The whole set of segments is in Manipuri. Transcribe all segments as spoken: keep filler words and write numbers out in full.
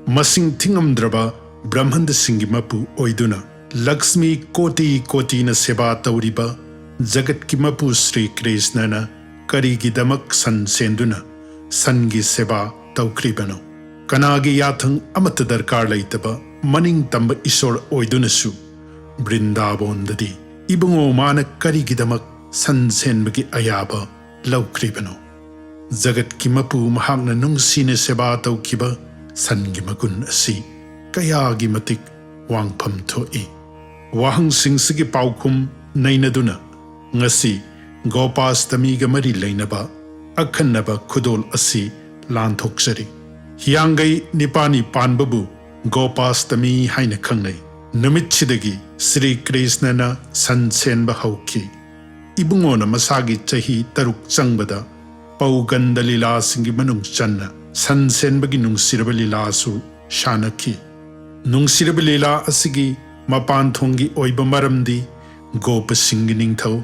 ꯃꯁꯤꯡ ꯊꯤꯉꯝꯗ꯭ꯔꯕ ꯕ꯭ꯔꯍꯃꯟꯗꯁꯤꯡꯒꯤ ꯃꯄꯨ ꯑꯣꯏꯗꯨꯅ ꯂꯛꯁꯃꯤ ꯀꯣꯇꯤ ꯀꯣꯇꯤꯅ ꯁꯦꯕꯥ ꯇꯧꯔꯤꯕ ꯖꯒꯠꯀꯤ ꯃꯄꯨ ꯁ꯭ꯔꯤ ꯀ꯭ꯔꯤꯁꯅꯅ ꯀꯔꯤꯒꯤꯗꯃꯛ ꯁꯟ ꯁꯦꯟꯗꯨꯅ ꯁꯟꯒꯤ ꯁꯦꯕꯥ ꯇꯧꯈ꯭ꯔꯤꯕꯅꯣ? ꯀꯅꯥꯒꯤ ꯌꯥꯊꯪ ꯑꯃꯠꯇ ꯗꯔꯀꯥꯔ ꯂꯩꯇꯕ ꯃꯅꯤꯡ ꯇꯝꯕ ꯏꯁꯣꯔ ꯑꯣꯏꯗꯨꯅꯁꯨ ꯕ꯭ꯔꯤꯟꯗꯥꯕꯣꯟꯗꯗꯤ ꯏꯕꯨꯡꯉꯣ ꯃꯥꯅ ꯀꯔꯤꯒꯤꯗꯃꯛ ꯁꯟ ꯁꯦꯟꯕꯒꯤ ꯑꯌꯥꯕ ꯂꯧꯈ꯭ꯔꯤꯕꯅꯣ? ꯖꯒꯠꯀꯤ ꯃꯄꯨ ꯃꯍꯥꯛꯅ ꯅꯨꯡꯁꯤꯅ ꯁꯦꯕꯥ ꯇꯧꯈꯤꯕ ꯁꯟꯒꯤ ꯃꯒꯨꯟ ꯑꯁꯤ ꯀꯌꯥꯒꯤ ꯃꯇꯤꯛ ꯋꯥꯡꯐꯝ ꯊꯣꯛꯏ꯫ ꯋꯥꯍꯪꯁꯤꯡꯁꯤꯒꯤ ꯄꯥꯎꯈꯨꯝ ꯅꯩꯅꯗꯨꯅ ꯉꯁꯤ ꯒꯣꯄꯥꯁꯇꯃꯤꯒ ꯃꯔꯤ ꯂꯩꯅꯕ ꯑꯈꯟꯅꯕ ꯈꯨꯗꯣꯜ ꯑꯁꯤ ꯂꯥꯟꯊꯣꯛꯆꯔꯤ꯫ ꯍꯤꯌꯥꯡꯒꯩ ꯅꯤꯄꯥꯅꯤ ꯄꯥꯟꯕꯕꯨ ꯒꯣꯄꯥꯁꯇꯃꯤ ꯍꯥꯏꯅ ꯈꯪꯅꯩ꯫ ꯅꯨꯃꯤꯠꯁꯤꯗꯒꯤ ꯁ꯭ꯔꯤ ꯀ꯭ꯔꯤꯁꯅꯅ ꯁꯟ ꯁꯦꯟꯕ ꯍꯧꯈꯤ꯫ ꯏꯕꯨꯡꯉꯣꯅ ꯃꯁꯥꯒꯤ ꯆꯍꯤ ꯇꯔꯨꯛ ꯆꯪꯕꯗ ꯄꯧꯒꯟꯗ ꯂꯤꯂꯥꯁꯤꯡꯒꯤ ꯃꯅꯨꯡ ꯆꯟꯅ ꯁꯟ ꯁꯦꯟꯕꯒꯤ ꯅꯨꯡꯁꯤꯔꯕ ꯂꯤꯂꯥꯁꯨ ꯁꯥꯟꯅꯈꯤ꯫ ꯅꯨꯡꯁꯤꯔꯕ ꯂꯤꯂꯥ ꯑꯁꯤꯒꯤ ꯃꯄꯥꯟ ꯊꯣꯡꯒꯤ ꯑꯣꯏꯕ ꯃꯔꯝꯗꯤ ꯒꯣꯄꯁꯤꯡꯒꯤ ꯅꯤꯡꯊꯧ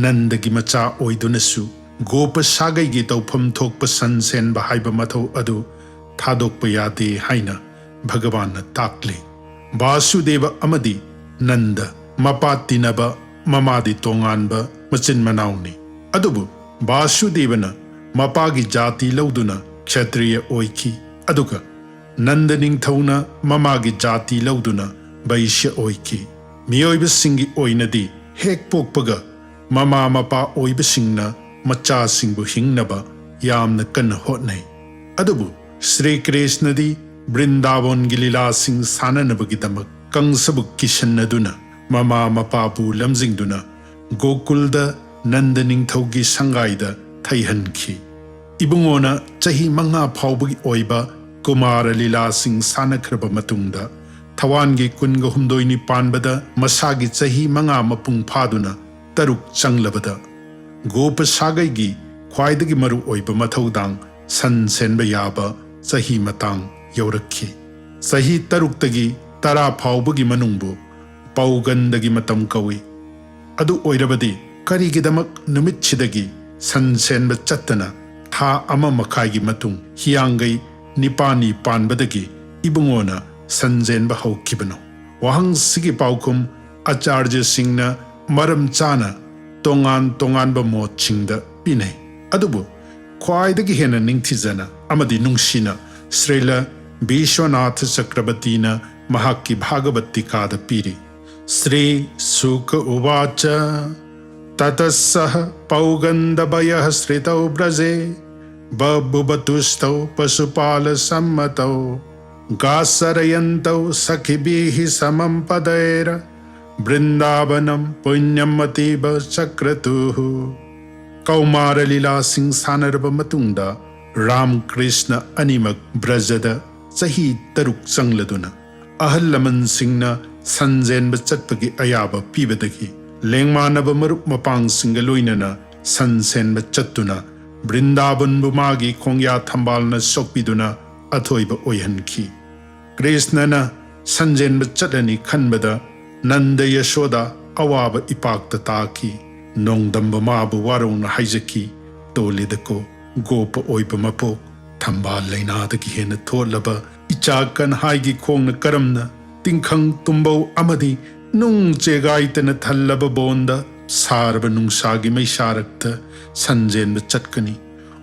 ꯅꯟꯗꯒꯤ ꯃꯆꯥ ꯑꯣꯏꯗꯨꯅꯁꯨ ꯒꯣꯄ ꯁꯥꯒꯩꯒꯤ ꯇꯧꯐꯝ ꯊꯣꯛꯄ ꯁꯟ ꯁꯦꯟꯕ ꯍꯥꯏꯕ ꯃꯊꯧ ꯑꯗꯨ ꯊꯥꯗꯣꯛꯄ ꯌꯥꯗꯦ ꯍꯥꯏꯅ ꯚꯒꯋꯥꯟꯅ ꯇꯥꯛꯂꯤ꯫ ꯚꯥꯁꯨꯗꯦꯕ ꯑꯃꯗꯤ ꯅꯟꯗ ꯃꯄꯥ ꯇꯤꯟꯅꯕ, ꯃꯃꯥꯗꯤ ꯇꯣꯉꯥꯟꯕ ꯃꯆꯤꯟ ꯃꯅꯥꯎꯅꯤ꯫ ꯑꯗꯨꯕꯨ ꯚꯥꯁꯨꯗꯦꯕꯅ ꯃꯄꯥꯒꯤ ꯖꯥꯇꯤ ꯂꯧꯗꯨꯅ ꯈꯦꯇ꯭ꯔꯤꯌ ꯑꯣꯏꯈꯤ, ꯑꯗꯨꯒ ꯅꯟꯗ ꯅꯤꯡꯊꯧꯅ ꯃꯃꯥꯒꯤ ꯖꯥꯇꯤ ꯂꯧꯗꯨꯅ ꯕꯩꯁ꯭ꯌ ꯑꯣꯏꯈꯤ꯫ ꯃꯤꯑꯣꯏꯕꯁꯤꯡꯒꯤ ꯑꯣꯏꯅꯗꯤ ꯍꯦꯛ ꯄꯣꯛꯄꯒ ꯃꯃꯥ ꯃꯄꯥ ꯑꯣꯏꯕꯁꯤꯡꯅ ꯃꯆꯥꯁꯤꯡꯕꯨ ꯍꯤꯡꯅꯕ ꯌꯥꯝꯅ ꯀꯟꯅ ꯍꯣꯠꯅꯩ꯫ ꯑꯗꯨꯕꯨ ꯁ꯭ꯔꯤ ꯀ꯭ꯔꯤꯁꯅꯗꯤ ꯕ꯭ꯔꯤꯟꯗꯥꯕꯣꯟꯒꯤ ꯂꯤꯂꯥꯁꯤꯡ ꯁꯥꯟꯅꯅꯕꯒꯤꯗꯃꯛ ꯀꯪꯁꯕꯨ ꯀꯤꯁꯟꯅꯗꯨꯅ ꯃꯃꯥ ꯃꯄꯥꯕꯨ ꯂꯝꯖꯤꯡꯗꯨꯅ ꯒꯣꯀꯨꯜꯗ ꯅꯟꯗ ꯅꯤꯡꯊꯧꯒꯤ ꯁꯪꯒꯥꯏꯗ ꯊꯩꯍꯟꯈꯤ꯫ ꯏꯕꯨꯡꯉꯣꯅ ꯆꯍꯤ ꯃꯉꯥ ꯐꯥꯎꯕꯒꯤ ꯑꯣꯏꯕ ꯀꯨꯃꯥꯔ ꯂꯤꯂꯥꯁꯤꯡ ꯁꯥꯟꯅꯈ꯭ꯔꯕ ꯃꯇꯨꯡꯗ, ꯊꯋꯥꯟꯒꯤ ꯀꯨꯟꯒ ꯍꯨꯝꯗꯣꯏꯅꯤ ꯄꯥꯟꯕꯗ ꯃꯁꯥꯒꯤ ꯆꯍꯤ ꯃꯉꯥ ꯃꯄꯨꯡ ꯐꯥꯗꯨꯅ ꯇꯔꯨꯛ ꯆꯪꯂꯕꯗ, ꯒꯣꯄ ꯁꯥꯒꯩꯒꯤ ꯈ꯭ꯋꯥꯏꯗꯒꯤ ꯃꯔꯨ ꯑꯣꯏꯕ ꯃꯊꯧꯗꯥꯡ ꯁꯟ ꯁꯦꯟꯕ ꯌꯥꯕ ꯆꯍꯤ ꯃꯇꯥꯡ ꯌꯧꯔꯛꯈꯤ꯫ ꯆꯍꯤ ꯇꯔꯨꯛꯇꯒꯤ ꯇꯔꯥ ꯐꯥꯎꯕꯒꯤ ꯃꯅꯨꯡꯕꯨ ꯄꯧꯒꯟꯗꯒꯤ ꯃꯇꯝ ꯀꯧꯏ꯫ ꯑꯗꯨ ꯑꯣꯏꯔꯕꯗꯤ ꯀꯔꯤꯒꯤꯗꯃꯛ ꯅꯨꯃꯤꯠꯁꯤꯗꯒꯤ ꯁꯟ ꯁꯦꯟꯕ ꯆꯠꯇꯅ ꯊꯥ ꯑꯃ ꯃꯈꯥꯏꯒꯤ ꯃꯇꯨꯡ ꯍꯤꯌꯥꯡꯒꯩ ꯅꯤꯄꯥꯅꯤ ꯄꯥꯟꯕꯗꯒꯤ ꯏꯕꯨꯡꯉꯣꯅ ꯁꯟ ꯆꯦꯟꯕ ꯍꯧꯈꯤꯕꯅꯣ? ꯋꯥꯍꯪꯁꯤꯒꯤ ꯄꯥꯎꯈꯨꯝ ꯑꯆꯥꯔꯌꯁꯤꯡꯅ ꯃꯔꯝ ꯆꯥꯅ ꯇꯣꯉꯥꯟ ꯇꯣꯉꯥꯟꯕ ꯃꯣꯠꯁꯤꯡꯗ ꯄꯤꯅꯩ꯫ ꯑꯗꯨꯕꯨ ꯈ꯭ꯋꯥꯏꯗꯒꯤ ꯍꯦꯟꯅ ꯅꯤꯡꯊꯤꯖꯅ ꯑꯃꯗꯤ ꯅꯨꯡꯁꯤꯅ ꯁ꯭ꯔꯤꯂ ꯕꯤꯁ꯭ꯋꯅꯥꯊ ꯆꯀ꯭ꯔꯕꯔꯇꯤꯅ ꯃꯍꯥꯛꯀꯤ ꯚꯥꯒꯕꯠ ꯇꯤꯀꯥꯗ ꯄꯤꯔꯤ꯫ ꯁ꯭ꯔꯤ ꯁꯨꯀ ꯎꯋꯥꯆ, ꯇꯇꯁ ꯄꯧꯒꯟꯗꯚꯌ ꯁ꯭ꯔꯤꯇꯧ ꯕ꯭ꯔꯖꯦ ꯕꯚꯨꯕ ꯇꯨꯁ꯭ꯇꯧ ꯄꯁꯨꯄꯥꯂ ꯁꯝꯃꯇꯧ ꯒꯥꯁꯔꯌꯟꯇꯧ ꯁꯈꯤꯚꯤꯍꯤ ꯁꯃꯝ ꯄꯗꯩꯔ ꯕ꯭ꯔꯤꯟꯗꯥꯕꯅꯝ ꯄꯨꯅ꯭ꯌꯝ ꯑꯇꯤꯚ ꯆꯀ꯭ꯔꯇꯨꯍꯨ꯫ ꯀꯧꯃꯥꯔ ꯂꯤꯂꯥꯁꯤꯡ ꯁꯥꯟꯅꯔꯕ ꯃꯇꯨꯡꯗ ꯔꯥꯝ ꯀ꯭ꯔꯤꯁꯅ ꯑꯅꯤꯃꯛ ꯕ꯭ꯔꯖꯗ ꯆꯍꯤ ꯇꯔꯨꯛ ꯆꯪꯂꯗꯨꯅ ꯑꯍꯜ ꯂꯃꯟꯁꯤꯡꯅ ꯁꯟ ꯆꯦꯟꯕ ꯆꯠꯄꯒꯤ ꯑꯌꯥꯕ ꯄꯤꯕꯗꯒꯤ ꯂꯦꯡꯃꯥꯟꯅꯕ ꯃꯔꯨꯞ ꯃꯄꯥꯡꯁꯤꯡꯒ ꯂꯣꯏꯅꯅ ꯁꯟ ꯆꯦꯟꯕ ꯆꯠꯇꯨꯅ ꯕ꯭ꯔꯤꯟꯗꯥꯕꯟꯕꯨ ꯃꯥꯒꯤ ꯈꯣꯡꯌꯥ ꯊꯝꯕꯥꯜꯅ ꯁꯣꯛꯄꯤꯗꯨꯅ ꯑꯊꯣꯏꯕ ꯑꯣꯏꯍꯟꯈꯤ꯫ ꯀ꯭ꯔꯤꯁꯅꯅ ꯁꯟ ꯆꯦꯟꯕ ꯆꯠꯂꯅꯤ ꯈꯟꯕꯗ ꯅꯟꯗ ꯌꯁꯣꯗꯥ ꯑꯋꯥꯕ ꯏꯄꯥꯛꯇ ꯇꯥꯈꯤ꯫ ꯅꯣꯡꯗꯝꯕ ꯃꯥꯕꯨ ꯋꯥꯔꯧꯅ ꯍꯥꯏꯖꯈꯤ, "ꯇꯣꯂꯤꯗꯀꯣ, ꯒꯣꯄ ꯑꯣꯏꯕ ꯃꯄꯣꯛ, ꯊꯝꯕꯥꯜ ꯂꯩꯅꯥꯗꯒꯤ ꯍꯦꯟꯅ ꯊꯣꯠꯂꯕ ꯏꯆꯥ ꯀꯟꯍꯥꯏꯒꯤ ꯈꯣꯡꯅ ꯀꯔꯝꯅ ꯇꯤꯡꯈꯪ ꯇꯨꯝꯕꯧ ꯑꯃꯗꯤ ꯅꯨꯡ ꯆꯦꯒꯥꯏꯇꯅ ꯊꯜꯂꯕ ꯕꯣꯟꯗ ꯁꯥꯔꯕ ꯅꯨꯡꯁꯥꯒꯤ ꯃꯩꯁꯥꯔꯛꯇ ꯁꯟ ꯆꯦꯟꯕ ꯆꯠꯀꯅꯤ?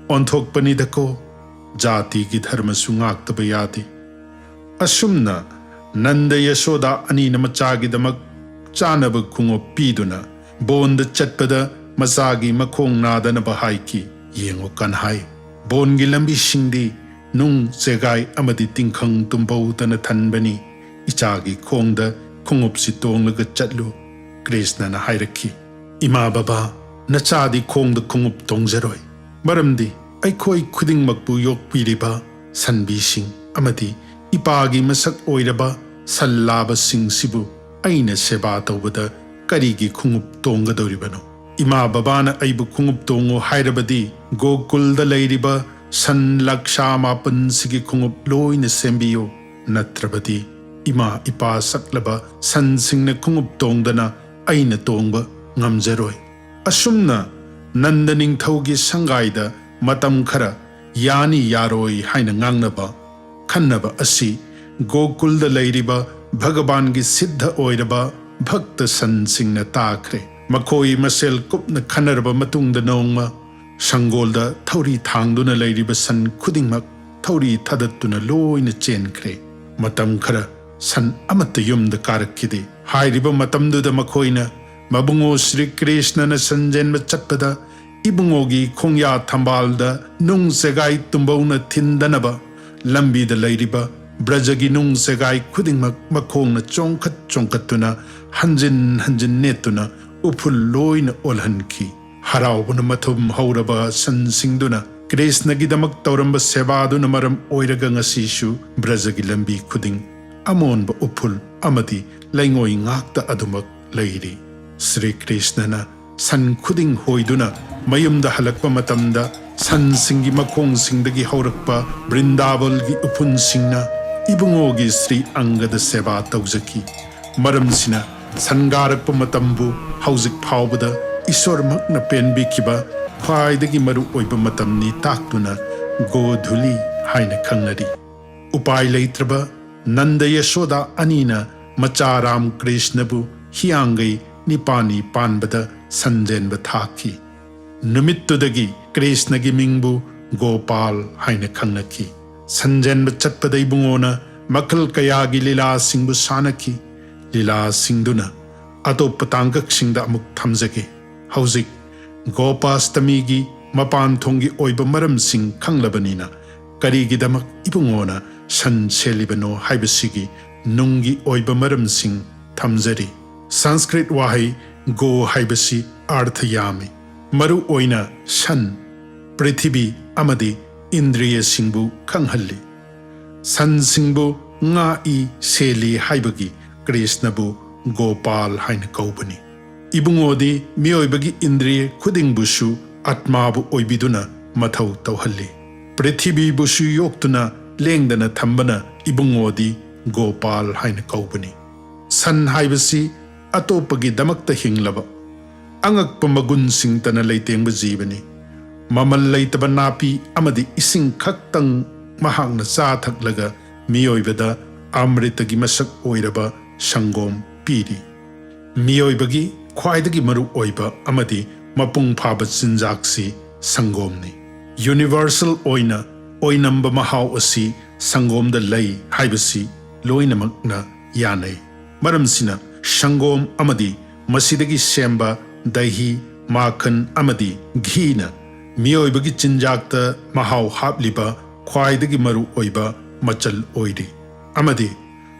ꯑꯣꯟꯊꯣꯛꯄꯅꯤꯗꯀꯣ, ꯖꯥꯇꯤꯒꯤ ꯙꯔꯃꯁꯨ ꯉꯥꯛꯇꯕ ꯌꯥꯗꯦ"꯫ ꯑꯁꯨꯝꯅ ꯅꯟꯗ ꯌꯁꯣꯗꯥ ꯑꯅꯤꯅ ꯃꯆꯥꯒꯤꯗꯃꯛ ꯆꯥꯅꯕ ꯈꯣꯡꯎꯞ ꯄꯤꯗꯨꯅ ꯕꯣꯟꯗ ꯆꯠꯄꯗ ꯃꯆꯥꯒꯤ ꯃꯈꯣꯡ ꯅꯥꯗꯅꯕ ꯍꯥꯏꯈꯤ꯫ "ꯌꯦꯡꯉꯨ ꯀꯟꯍꯥꯏ, ꯕꯣꯟꯒꯤ ꯂꯝꯕꯤꯁꯤꯡꯗꯤ ꯅꯨꯡ ꯆꯦꯒꯥꯏ ꯑꯃꯗꯤ ꯇꯤꯡꯈꯪ ꯇꯨꯝꯕꯧꯗꯅ ꯊꯟꯕꯅꯤ꯫ ꯏꯆꯥꯒꯤ ꯈꯣꯡꯗ ꯈꯣꯡꯎꯞꯁꯤ ꯇꯣꯡꯂꯒ ꯆꯠꯂꯨ"꯫ ꯀ꯭ꯔꯤꯁꯅꯅ ꯍꯥꯏꯔꯛꯈꯤ, "ꯏꯃꯥ ꯕꯕꯥ, ꯅꯆꯥꯗꯤ ꯈꯣꯡꯗ ꯈꯣꯡꯎꯞ ꯇꯣꯡꯖꯔꯣꯏ꯫ ꯃꯔꯝꯗꯤ ꯑꯩꯈꯣꯏ ꯈꯨꯗꯤꯡꯃꯛꯄꯨ ꯌꯣꯛꯄꯤꯔꯤꯕ ꯁꯟꯕꯤꯁꯤꯡ ꯑꯃꯗꯤ ꯏꯄꯥꯒꯤ ꯃꯁꯛ ꯑꯣꯏꯔꯕ ꯁꯟ ꯂꯥꯕꯁꯤꯡꯁꯤꯕꯨ ꯑꯩꯅ ꯁꯦꯕꯥ ꯇꯧꯕꯗ ꯀꯔꯤꯒꯤ ꯈꯣꯡꯎꯞ ꯇꯣꯡꯒꯗꯧꯔꯤꯕꯅꯣ? ꯏꯃꯥ ꯕꯕꯥꯅ ꯑꯩꯕꯨ ꯈꯣꯡꯎꯞ ꯇꯣꯡꯉꯨ ꯍꯥꯏꯔꯕꯗꯤ ꯒꯣꯀꯨꯜꯗ ꯂꯩꯔꯤꯕ ꯁꯟ ꯂꯥꯛꯁꯥ ꯃꯥꯄꯟꯁꯤꯒꯤ ꯈꯣꯡꯎꯞ ꯂꯣꯏꯅ ꯁꯦꯝꯕꯤꯌꯨ, ꯅꯠꯇ꯭ꯔꯕꯗꯤ ꯏꯃꯥ ꯏꯄꯥ ꯁꯛꯂꯕ ꯁꯟꯁꯤꯡꯅ ꯈꯣꯡꯎꯞ ꯇꯣꯡꯗꯅ ꯑꯩꯅ ꯇꯣꯡꯕ ꯉꯝꯖꯔꯣꯏ"꯫ ꯑꯁꯨꯝꯅ ꯅꯟꯗ ꯅꯤꯡꯊꯧꯒꯤ ꯁꯪꯒꯥꯏꯗ ꯃꯇꯝ ꯈꯔ ꯌꯥꯅꯤ ꯌꯥꯔꯣꯏ ꯍꯥꯏꯅ ꯉꯥꯡꯅꯕ ꯈꯟꯅꯕ ꯑꯁꯤ ꯒꯣꯀꯨꯜꯗ ꯂꯩꯔꯤꯕ ꯚꯒꯕꯥꯟꯒꯤ ꯁꯤꯗ ꯑꯣꯏꯔꯕ ꯚꯛꯇ ꯁꯟꯁꯤꯡꯅ ꯇꯥꯈ꯭ꯔꯦ꯫ ꯃꯈꯣꯏ ꯃꯁꯦꯜ ꯀꯨꯞꯅ ꯈꯟꯅꯔꯕ ꯃꯇꯨꯡꯗ ꯅꯣꯡꯃ ꯁꯪꯒꯣꯜꯗ ꯊꯧꯔꯤ ꯊꯥꯡꯗꯨꯅ ꯂꯩꯔꯤꯕ ꯁꯟ ꯈꯨꯗꯤꯡꯃꯛ ꯊꯧꯔꯤ ꯊꯥꯗꯠꯇꯨꯅ ꯂꯣꯏꯅ ꯆꯦꯟꯈ꯭ꯔꯦ꯫ ꯃꯇꯝ ꯈꯔ ꯁꯟ ꯑꯃꯠꯇ ꯌꯨꯝꯗ ꯀꯥꯔꯛꯈꯤꯗꯦ꯫ ꯍꯥꯏꯔꯤꯕ ꯃꯇꯝꯗꯨꯗ ꯃꯈꯣꯏꯅ ꯃꯕꯨꯡꯉꯣ ꯁ꯭ꯔꯤ ꯀ꯭ꯔꯤꯁꯅꯅ ꯁꯟ ꯆꯦꯟꯕ ꯆꯠꯄꯗ ꯏꯕꯨꯡꯉꯣꯒꯤ ꯈꯣꯡꯌꯥ ꯊꯝꯕꯥꯜꯗ ꯅꯨꯡ ꯆꯦꯒꯥꯏ ꯇꯨꯝꯕꯧꯅ ꯊꯤꯟꯗꯅꯕ ꯂꯝꯕꯤꯗ ꯂꯩꯔꯤꯕ ꯕ꯭ꯔꯖꯒꯤ ꯅꯨꯡ ꯆꯦꯒꯥꯏ ꯈꯨꯗꯤꯡꯃꯛ ꯃꯈꯣꯡꯅ ꯆꯣꯡꯈꯠ ꯆꯣꯡꯈꯠꯇꯨꯅ ꯍꯟꯖꯤꯟ ꯍꯟꯖꯤꯟ ꯅꯦꯠꯇꯨꯅ ꯎꯐꯨꯜ ꯂꯣꯏꯅ ꯑꯣꯜꯍꯟꯈꯤ꯫ ꯍꯔꯥꯎꯕꯅ ꯃꯊꯨꯝ ꯍꯧꯔꯕ ꯁꯟꯁꯤꯡꯗꯨꯅ ꯀ꯭ꯔꯤꯁꯅꯒꯤꯗꯃꯛ ꯇꯧꯔꯝꯕ ꯁꯦꯕꯥꯗꯨꯅ ꯃꯔꯝ ꯑꯣꯏꯔꯒ ꯉꯁꯤꯁꯨ ꯕ꯭ꯔꯖꯒꯤ ꯂꯝꯕꯤ ꯈꯨꯗꯤꯡ ꯑꯃꯣꯟꯕ ꯎꯐꯨꯜ ꯑꯃꯗꯤ ꯂꯩꯉꯣꯏ ꯉꯥꯛꯇ ꯑꯗꯨꯃꯛ ꯂꯩꯔꯤ꯫ ꯁ꯭ꯔꯤ ꯀ꯭ꯔꯤꯁꯅꯅ ꯁꯟ ꯈꯨꯗꯤꯡ ꯍꯣꯏꯗꯨꯅ ꯃꯌꯨꯝꯗ ꯍꯜꯂꯛꯄ ꯃꯇꯝꯗ ꯁꯟꯁꯤꯡꯒꯤ ꯃꯈꯣꯡꯁꯤꯡꯗꯒꯤ ꯍꯧꯔꯛꯄ ꯕ꯭ꯔꯤꯟꯗꯥꯕꯜꯒꯤ ꯎꯐꯨꯟꯁꯤꯡꯅ ꯏꯕꯨꯡꯉꯣꯒꯤ ꯁ꯭ꯔꯤ ꯑꯪꯒꯗ ꯁꯦꯕꯥ ꯇꯧꯖꯈꯤ꯫ ꯃꯔꯝꯁꯤꯅ ꯁꯟꯒꯥꯔꯛꯄ ꯃꯇꯝꯕꯨ ꯍꯧꯖꯤꯛ ꯐꯥꯎꯕꯗ ꯏꯁꯣꯔꯃꯛꯅ ꯄꯦꯟꯕꯤꯈꯤꯕ ꯈ꯭ꯋꯥꯏꯗꯒꯤ ꯃꯔꯨ ꯑꯣꯏꯕ ꯃꯇꯝꯅꯤ ꯇꯥꯛꯇꯨꯅ ꯒꯣꯙꯨꯂꯤ ꯍꯥꯏꯅ ꯈꯪꯅꯔꯤ꯫ ꯎꯄꯥꯏ ꯂꯩꯇ꯭ꯔꯕ ꯅꯟꯗ ꯌꯁꯣꯗꯥ ꯑꯅꯤꯅ ꯃꯆꯥ ꯔꯥꯝ ꯀ꯭ꯔꯤꯁꯅꯕꯨ ꯍꯤꯌꯥꯡꯒꯩ ꯅꯤꯄꯥꯅꯤ ꯄꯥꯟꯕꯗ ꯁꯟꯖꯦꯟꯕ ꯊꯥꯈꯤ꯫ ꯅꯨꯃꯤꯠꯇꯨꯗꯒꯤ ꯀ꯭ꯔꯤꯁꯅꯒꯤ ꯃꯤꯡꯕꯨ ꯒꯣꯄꯥꯜ ꯍꯥꯏꯅ ꯈꯪꯅꯈꯤ꯫ ꯁꯟꯖꯦꯟꯕ ꯆꯠꯄꯗ ꯏꯕꯨꯡꯉꯣꯅ ꯃꯈꯜ ꯀꯌꯥꯒꯤ ꯂꯤꯂꯥꯁꯤꯡꯕꯨ ꯁꯥꯟꯅꯈꯤ꯫ ꯂꯤꯂꯥꯁꯤꯡꯗꯨꯅ ꯑꯇꯣꯞꯄ ꯇꯥꯡꯀꯛꯁꯤꯡꯗ ꯑꯃꯨꯛ ꯊꯝꯖꯒꯦ꯫ ꯍꯧꯖꯤꯛ ꯒꯣꯄꯥꯁꯇꯃꯤꯒꯤ ꯃꯄꯥꯟ ꯊꯣꯡꯒꯤ ꯑꯣꯏꯕ ꯃꯔꯝꯁꯤꯡ ꯈꯪꯂꯕꯅꯤꯅ ꯀꯔꯤꯒꯤꯗꯃꯛ ꯏꯕꯨꯡꯉꯣꯅ ꯁꯟ ꯁꯦꯜꯂꯤꯕꯅꯣ ꯍꯥꯏꯕꯁꯤꯒꯤ ꯅꯨꯡꯒꯤ ꯑꯣꯏꯕ ꯃꯔꯝꯁꯤꯡ ꯊꯝꯖꯔꯤ꯫ ꯁꯪꯁꯀ꯭ꯔꯤꯠ ꯋꯥꯍꯩ ꯒꯣ ꯍꯥꯏꯕꯁꯤ ꯑꯔꯊ ꯌꯥꯝꯃꯤ꯫ ꯃꯔꯨ ꯑꯣꯏꯅ ꯁꯟ, ꯄ꯭ꯔꯤꯊꯤꯕꯤ ꯑꯃꯗꯤ ꯏꯟꯗ꯭ꯔꯤꯌꯁꯤꯡꯕꯨ ꯈꯪꯍꯜꯂꯤ꯫ ꯁꯟꯁꯤꯡꯕꯨ ꯉꯥꯛꯏ ꯁꯦꯜꯂꯤ ꯍꯥꯏꯕꯒꯤ ꯀ꯭ꯔꯤꯁꯅꯕꯨ ꯒꯣꯄꯥꯜ ꯍꯥꯏꯅ ꯀꯧꯕꯅꯤ꯫ ꯏꯕꯨꯡꯉꯣꯗꯤ ꯃꯤꯑꯣꯏꯕꯒꯤ ꯏꯟꯗ꯭ꯔꯤꯌ ꯈꯨꯗꯤꯡꯕꯨꯁꯨ ꯑꯠꯃꯥꯕꯨ ꯑꯣꯏꯕꯤꯗꯨꯅ ꯃꯊꯧ ꯇꯧꯍꯜꯂꯤ꯫ ꯄ꯭ꯔꯤꯊꯤꯕꯤꯕꯨꯁꯨ ꯌꯣꯛꯇꯨꯅ ꯂꯦꯡꯗꯅ ꯊꯝꯕꯅ ꯏꯕꯨꯡꯉꯣꯗꯤ ꯒꯣꯄꯥꯜ ꯍꯥꯏꯅ ꯀꯧꯕꯅꯤ꯫ ꯁꯟ ꯍꯥꯏꯕꯁꯤ ꯑꯇꯣꯞꯄꯒꯤꯗꯃꯛꯇ ꯍꯤꯡꯂꯕ, ꯑꯉꯛꯄ ꯃꯒꯨꯟꯁꯤꯡꯇꯅ ꯂꯩꯇꯦꯡꯕ ꯖꯤꯕꯅꯤ꯫ ꯃꯃꯜ ꯂꯩꯇꯕ ꯅꯥꯄꯤ ꯑꯃꯗꯤ ꯏꯁꯤꯡ ꯈꯛꯇꯪ ꯃꯍꯥꯛꯅ ꯆꯥ ꯊꯛꯂꯒ ꯃꯤꯑꯣꯏꯕꯗ ꯑꯃ꯭ꯔꯤꯇꯒꯤ ꯃꯁꯛ ꯑꯣꯏꯔꯕ ꯁꯪꯒꯣꯝ ꯄꯤꯔꯤ꯫ ꯃꯤꯑꯣꯏꯕꯒꯤ ꯈ꯭ꯋꯥꯏꯗꯒꯤ ꯃꯔꯨ ꯑꯣꯏꯕ ꯑꯃꯗꯤ ꯃꯄꯨꯡ ꯐꯥꯕ ꯆꯤꯟꯖꯥꯛꯁꯤ ꯁꯪꯒꯣꯝꯅꯤ꯫ ꯌꯨꯅꯤꯚꯔꯁꯦꯜ ꯑꯣꯏꯅ ꯑꯣꯏꯅꯝꯕ ꯃꯍꯥꯎ ꯑꯁꯤ ꯁꯪꯒꯣꯝꯗ ꯂꯩ ꯍꯥꯏꯕꯁꯤ ꯂꯣꯏꯅꯃꯛꯅ ꯌꯥꯅꯩ꯫ ꯃꯔꯝꯁꯤꯅ ꯁꯪꯒꯣꯝ ꯑꯃꯗꯤ ꯃꯁꯤꯗꯒꯤ ꯁꯦꯝꯕ ꯗꯍꯤ, ꯃꯥꯈꯟ ꯑꯃꯗꯤ ꯘꯤꯅ ꯃꯤꯑꯣꯏꯕꯒꯤ ꯆꯤꯟꯖꯥꯛꯇ ꯃꯍꯥꯎ ꯍꯥꯞꯂꯤꯕ ꯈ꯭ꯋꯥꯏꯗꯒꯤ ꯃꯔꯨ ꯑꯣꯏꯕ ꯃꯆꯜ ꯑꯣꯏꯔꯤ꯫ ꯑꯃꯗꯤ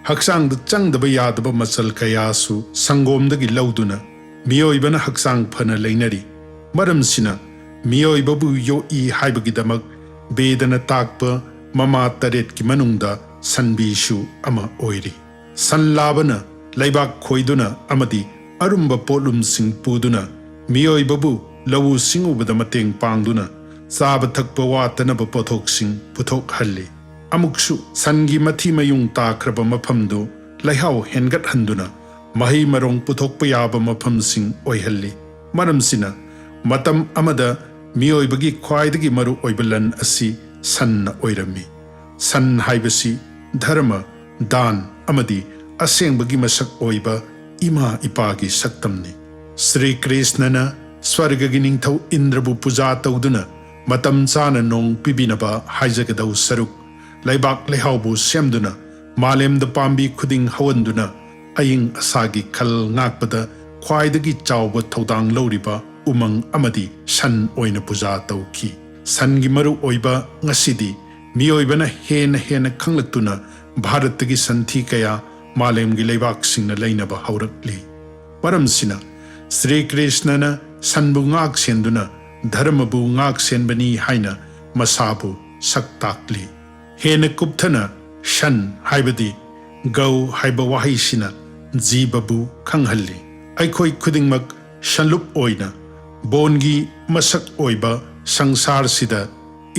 ꯍꯛꯆꯥꯡꯗ ꯆꯪꯗꯕ ꯌꯥꯗꯕ ꯃꯆꯜ ꯀꯌꯥꯁꯨ ꯁꯪꯒꯣꯝꯗꯒꯤ ꯂꯧꯗꯨꯅ ꯃꯤꯑꯣꯏꯕꯅ ꯍꯛꯆꯥꯡ ꯐꯅ ꯂꯩꯅꯔꯤ꯫ ꯃꯔꯝꯁꯤꯅ ꯃꯤꯑꯣꯏꯕꯕꯨ ꯌꯣꯛꯏ ꯍꯥꯏꯕꯒꯤꯗꯃꯛ ꯕꯦꯗꯅ ꯇꯥꯛꯄ ꯃꯃꯥ ꯇꯔꯦꯠꯀꯤ ꯃꯅꯨꯡꯗ ꯁꯟꯕꯤꯁꯨ ꯑꯃ ꯑꯣꯏꯔꯤ꯫ ꯁꯟ ꯂꯥꯕꯅ ꯂꯩꯕꯥꯛ ꯈꯣꯏꯗꯨꯅ ꯑꯃꯗꯤ ꯑꯔꯨꯝꯕ ꯄꯣꯠꯂꯨꯝꯁꯤꯡ ꯄꯨꯗꯨꯅ ꯃꯤꯑꯣꯏꯕꯕꯨ ꯂꯧꯎ ꯁꯤꯡꯎꯕꯗ ꯃꯇꯦꯡ ꯄꯥꯡꯗꯨꯅ ꯆꯥꯕ ꯊꯛꯄ ꯋꯥꯠꯇꯅꯕ ꯄꯣꯠꯊꯣꯛꯁꯤꯡ ꯄꯨꯊꯣꯛꯍꯜꯂꯤ꯫ ꯑꯃꯨꯛꯁꯨ ꯁꯟꯒꯤ ꯃꯊꯤ ꯃꯌꯨꯡ ꯇꯥꯈ꯭ꯔꯕ ꯃꯐꯝꯗꯨ ꯂꯩꯍꯥꯎ ꯍꯦꯟꯒꯠꯍꯟꯗꯨꯅ ꯃꯍꯩ ꯃꯔꯣꯡ ꯄꯨꯊꯣꯛꯄ ꯌꯥꯕ ꯃꯐꯝꯁꯤꯡ ꯑꯣꯏꯍꯜꯂꯤ꯫ ꯃꯔꯝꯁꯤꯅ ꯃꯇꯝ ꯑꯃꯗ ꯃꯤꯑꯣꯏꯕꯒꯤ ꯈ꯭ꯋꯥꯏꯗꯒꯤ ꯃꯔꯨ ꯑꯣꯏꯕ ꯂꯟ ꯑꯁꯤ ꯁꯟꯅ ꯑꯣꯏꯔꯝꯃꯤ꯫ ꯁꯟ ꯍꯥꯏꯕꯁꯤ ꯙꯔꯃ, ꯗꯥꯟ ꯑꯃꯗꯤ ꯑꯁꯦꯡꯕꯒꯤ ꯃꯁꯛ ꯑꯣꯏꯕ ꯏꯃꯥ ꯏꯄꯥꯒꯤ ꯁꯛꯇꯝꯅꯤ꯫ ꯁ꯭ꯔꯤ ꯀ꯭ꯔꯤꯁꯅꯅ ꯁ꯭ꯋꯔꯒꯒꯤ ꯅꯤꯡꯊꯧ ꯏꯟꯗ꯭ꯔꯕꯨ ꯄꯨꯖꯥ ꯇꯧꯗꯨꯅ ꯃꯇꯝ ꯆꯥꯅ ꯅꯣꯡ ꯄꯤꯕꯤꯅꯕ ꯍꯥꯏꯖꯒꯗꯧ ꯁꯔꯨꯛ, ꯂꯩꯕꯥꯛ ꯂꯩꯍꯥꯎꯕꯨ ꯁꯦꯝꯗꯨꯅ ꯃꯥꯂꯦꯝꯗ ꯄꯥꯝꯕꯤ ꯈꯨꯗꯤꯡ ꯍꯧꯍꯟꯗꯨꯅ ꯑꯏꯪ ꯑꯁꯥꯒꯤ ꯈꯜ ꯉꯥꯛꯄꯗ ꯈ꯭ꯋꯥꯏꯗꯒꯤ ꯆꯥꯎꯕ ꯊꯧꯗꯥꯡ ꯂꯧꯔꯤꯕ ꯎꯃꯪ ꯑꯃꯗꯤ ꯁꯟ ꯑꯣꯏꯅ ꯄꯨꯖꯥ ꯇꯧꯈꯤ꯫ ꯁꯟꯒꯤ ꯃꯔꯨ ꯑꯣꯏꯕ ꯉꯁꯤꯗꯤ ꯃꯤꯑꯣꯏꯕꯅ ꯍꯦꯟꯅ ꯍꯦꯟꯅ ꯈꯪꯂꯛꯇꯨꯅ ꯚꯥꯔꯠꯇꯒꯤ ꯁꯟꯊꯤ ꯀꯌꯥ ꯃꯥꯂꯦꯝꯒꯤ ꯂꯩꯕꯥꯛꯁꯤꯡꯅ ꯂꯩꯅꯕ ꯍꯧꯔꯛꯂꯤ꯫ ꯃꯔꯝꯁꯤꯅ ꯁ꯭ꯔꯤ ꯀ꯭ꯔꯤꯁꯅꯅ ꯁꯟꯕꯨ ꯉꯥꯛ ꯁꯦꯟꯗꯨꯅ ꯙꯔꯃꯕꯨ ꯉꯥꯛ ꯁꯦꯟꯕꯅꯤ ꯍꯥꯏꯅ ꯃꯁꯥꯕꯨ ꯁꯛ ꯇꯥꯛꯂꯤ꯫ ꯍꯦꯟꯅ ꯀꯨꯞꯊꯅ ꯁꯟ ꯍꯥꯏꯕꯗꯤ ꯒꯧ ꯍꯥꯏꯕ ꯋꯥꯍꯩꯁꯤꯅ ꯖꯤꯕꯕꯨ ꯈꯪꯍꯜꯂꯤ꯫ ꯑꯩꯈꯣꯏ ꯈꯨꯗꯤꯡꯃꯛ ꯁꯟꯂꯨꯞ ꯑꯣꯏꯅ ꯕꯣꯟꯒꯤ ꯃꯁꯛ ꯑꯣꯏꯕ ꯁꯪꯁꯥꯔꯁꯤꯗ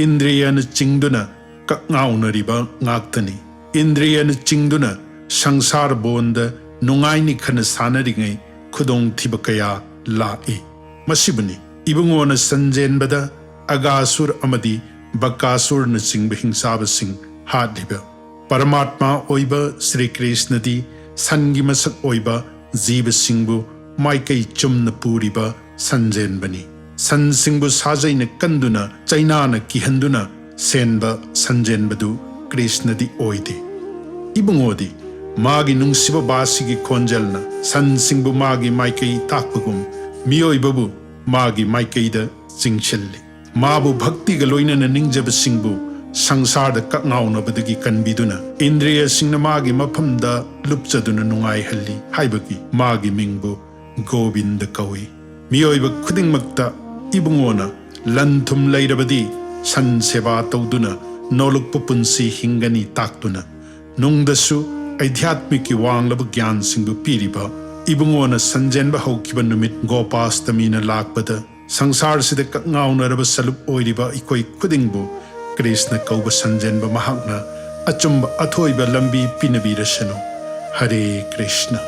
ꯏꯟꯗ꯭ꯔꯤꯌꯅ ꯆꯤꯡꯗꯨꯅ ꯀꯛꯉꯥꯎꯅꯔꯤꯕ ꯉꯥꯛꯇꯅꯤ꯫ ꯏꯟꯗ꯭ꯔꯤꯌꯅ ꯆꯤꯡꯗꯨꯅ ꯁꯪꯁꯥꯔ ꯕꯣꯟꯗ ꯅꯨꯡꯉꯥꯏ ꯅꯤꯡꯈꯅ ꯁꯥꯟꯅꯔꯤꯉꯩ ꯈꯨꯗꯣꯡꯊꯤꯕ ꯀꯌꯥ ꯂꯥꯛꯏ꯫ ꯃꯁꯤꯕꯨꯅꯤ ꯏꯕꯨꯡꯉꯣꯅ ꯁꯟꯖꯦꯟꯕꯗ ꯑꯒꯥꯁꯨꯔ ꯑꯃꯗꯤ ꯕꯀꯥꯁꯨꯔꯅꯆꯤꯡꯕ ꯍꯤꯡꯆꯥꯕꯁꯤꯡ ꯍꯥꯠꯂꯤꯕ꯫ ꯄꯔꯃꯥꯠꯃꯥ ꯑꯣꯏꯕ ꯁ꯭ꯔꯤ ꯀ꯭ꯔꯤꯁꯅꯗꯤ ꯁꯟꯒꯤ ꯃꯁꯛ ꯑꯣꯏꯕ ꯖꯤꯕꯁꯤꯡꯕꯨ ꯃꯥꯏꯀꯩ ꯆꯨꯝꯅ ꯄꯨꯔꯤꯕ ꯁꯟꯖꯦꯟꯕꯅꯤ꯫ ꯁꯟꯁꯤꯡꯕꯨ ꯁꯥꯖꯩꯅ ꯀꯟꯗꯨꯅ ꯆꯩꯅꯥꯅ ꯀꯤꯍꯟꯗꯨꯅ ꯁꯦꯟꯕ ꯁꯟꯖꯦꯟꯕꯗꯨ ꯀ꯭ꯔꯤꯁꯅꯗꯤ ꯑꯣꯏꯗꯦ꯫ ꯏꯕꯨꯡꯉꯣꯗꯤ ꯃꯥꯒꯤ ꯅꯨꯡꯁꯤꯕ ꯕꯥꯁꯤꯒꯤ ꯈꯣꯟꯖꯦꯜꯅ ꯁꯟꯁꯤꯡꯕꯨ ꯃꯥꯒꯤ ꯃꯥꯏꯀꯩ ꯇꯥꯛꯄꯒꯨꯝ ꯃꯤꯑꯣꯏꯕꯕꯨ ꯃꯥꯒꯤ ꯃꯥꯏꯀꯩꯗ ꯆꯤꯡꯁꯤꯜꯂꯤ꯫ ꯃꯥꯕꯨ ꯚꯛꯇꯤꯒ ꯂꯣꯏꯅꯅ ꯅꯤꯡꯖꯕꯁꯤꯡꯕꯨ ꯁꯪꯁꯥꯔꯗ ꯀꯛꯉꯥꯎꯅꯕꯗꯒꯤ ꯀꯟꯕꯤꯗꯨꯅ ꯏꯟꯗ꯭ꯔꯤꯌꯁꯤꯡꯅ ꯃꯥꯒꯤ ꯃꯐꯝꯗ ꯂꯨꯞꯆꯗꯨꯅ ꯅꯨꯡꯉꯥꯏꯍꯜꯂꯤ ꯍꯥꯏꯕꯒꯤ ꯃꯥꯒꯤ ꯃꯤꯡꯕꯨ ꯒꯣꯕꯤꯟꯗ ꯀꯧꯏ꯫ ꯃꯤꯑꯣꯏꯕ ꯈꯨꯗꯤꯡꯃꯛꯇ ꯏꯕꯨꯡꯉꯣꯅ ꯂꯟ ꯊꯨꯝ ꯂꯩꯔꯕꯗꯤ ꯁꯟ ꯁꯦꯕꯥ ꯇꯧꯗꯨꯅ ꯅꯣꯂꯨꯛꯄ ꯄꯨꯟꯁꯤ ꯍꯤꯡꯒꯅꯤ ꯇꯥꯛꯇꯨꯅ ꯅꯨꯡꯗꯁꯨ ꯑꯩꯙ꯭ꯌꯥꯠꯃꯤꯛꯀꯤ ꯋꯥꯡꯂꯕ ꯒ꯭ꯌꯥꯟꯁꯤꯡꯕꯨ ꯄꯤꯔꯤꯕ ꯏꯕꯨꯡꯉꯣꯅ ꯁꯟꯖꯦꯟꯕ ꯍꯧꯈꯤꯕ ꯅꯨꯃꯤꯠ ꯒꯣꯄꯥꯁꯇꯃꯤꯅ ꯂꯥꯛꯄꯗ ꯁꯪꯁꯥꯔꯁꯤꯗ ꯀꯛꯉꯥꯎꯅꯔꯕ ꯁꯂꯨꯛ ꯑꯣꯏꯔꯤꯕ ꯑꯩꯈꯣꯏ ꯈꯨꯗꯤꯡꯕꯨ ꯀ꯭ꯔꯤꯁꯅ ꯀꯧꯕ ꯁꯟꯖꯦꯟꯕ ꯃꯍꯥꯛꯅ ꯑꯆꯨꯝꯕ ꯑꯊꯣꯏꯕ ꯂꯝꯕꯤ ꯄꯤꯅꯕꯤꯔꯁꯅꯨ꯫ ꯍꯔꯦ ꯀ꯭ꯔꯤꯁꯅ꯫